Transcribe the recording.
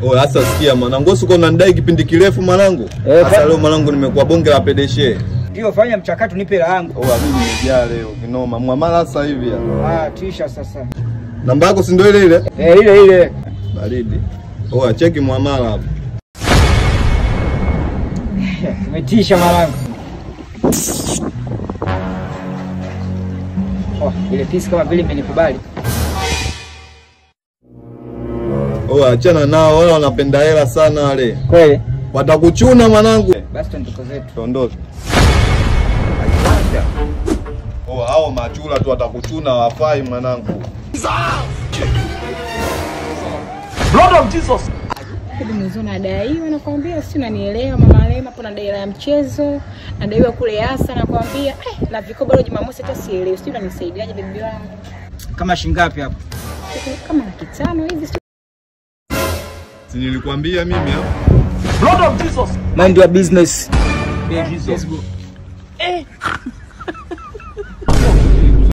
Oh, sasa sikia mwanangu, uko unanidai kipindi kirefu mwanangu. Sasa leo mwanangu nimekuwa bonge la pedeshe. Ndio, fanya mchakato nipe hela yangu. Oh, mimi nimejaa leo kinoma. Muamala sasa hivi hapa. Ah, tisha sasa. Namba yako si ndio ile ile? Eh, ile ile. Baridi. Oh, cheki muamala hapo. Umetisha mwanangu. Oh, ile pisi kama vile imenikubali. Oh, achana nao, wale wanapenda hela sana wale. Kweli? Watakuchuna mwanangu. Basi tuondoke zetu. Tuondoke. Oh, hao machula tu watakuchuna, wafai mwanangu. Blood of Jesus. Mwanzo nadaiwa, nakwambia, si unanielewa mama Lema, hapo nadaiwa ya mchezo, nadaiwa kule hasa nakwambia, na vikoba leo Jumamosi hata sielewi, si unanisaidiaje bibi wangu? Kama shilingi ngapi hapo? Kama 500,000 hivi. Si nilikwambia mimi hapo. Blood of Jesus. Mind your business. Jesus.